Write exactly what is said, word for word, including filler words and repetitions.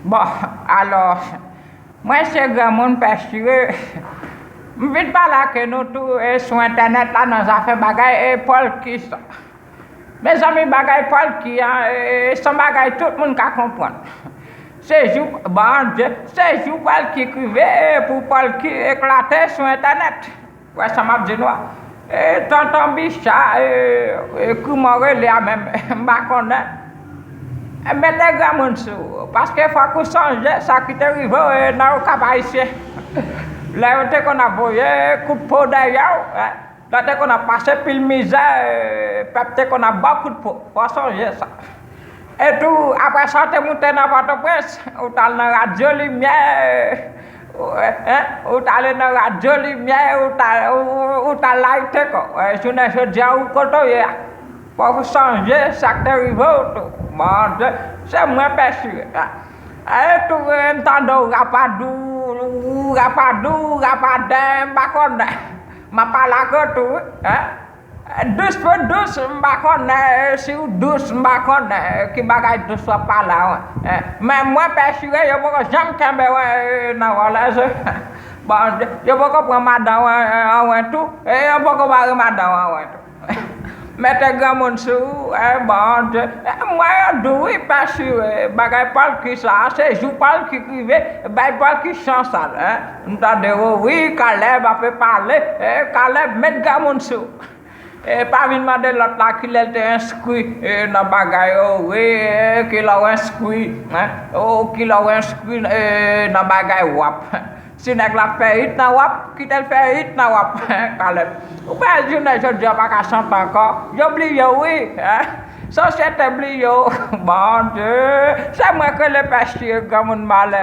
Bon, alò, mwen se granmoun Pè Sire. M vin pale ak nou tou e sou entènèt la nan zafè bagay e pòlki sa. Mezanmi, bagay pòlki an, e, se yon bagay tout moun ka konprann. Se jou, Bondye, se jou pòlki k rive e pou pòlki eklate sou entènèt. Wè sa m ap di nou a. E tonton Bicha, e, e kouman w rele a menm, m pa konnen. E mete granmoun sou ou, paske fòk ou sonje sa ki te rive w, e, nan Okap Ayisyen. Lè yo te konn ap voye kout po dèyè w, e, lè te konn ap pase pil mizè, e, pèp te konn ap ba w kout po. Fò w sonje sa. E tou, apre sa, w te moute nan Pòtoprens, ou t al nan Radyo Limyè, ou, en, ou t ale nan Radyo Limyè, ou t al, ou, ou t al layite kò w. E, jounen jodi a, ou kote w ye a. Fòk ou sonje sa k te rive w tou. Bondye, se mwen Pè Sire. E tou, e, m tande w rapadou, rapadou, rapadè, m pa konnen. M ap pale ak ou tou, wi, en. Dous pou dous, m pa konnen, e, si w dous, m pa konnen, e, ki bagay dous w ap pale a, wi. E, men mwen Pè Sire, yo poko janm kenbe w, e, nan vòlèz. Bon, yo poko pran madan w, e, anwen tou, e yo poko bare madan w anwen tou. Mete granmoun sou ou, e, Bondye. E, mwen yo di w, wi, Pè Sire, bagay pòlki sa, se jou pòlki k rive, bay pòlki chans al, en. M tande w, wi, Kalèb ap pale, e, Kalèb, met granmoun sou ou. E pa vin mande lòt la kilè l te enskri, e, nan bagay yo, wi, e, kilè w enskri, en, o, kilè w enskri, e, nan bagay W A P. Si nèg la fè it nan W A P, kite l fè it nan W A P, Kalèb. Ou pa jounen jodi a pa ka chante ankò. Yo bliye w, wi, en. Sosyete bliye w. Bondye, se mwen k rele Pè Sire, granmoun malè.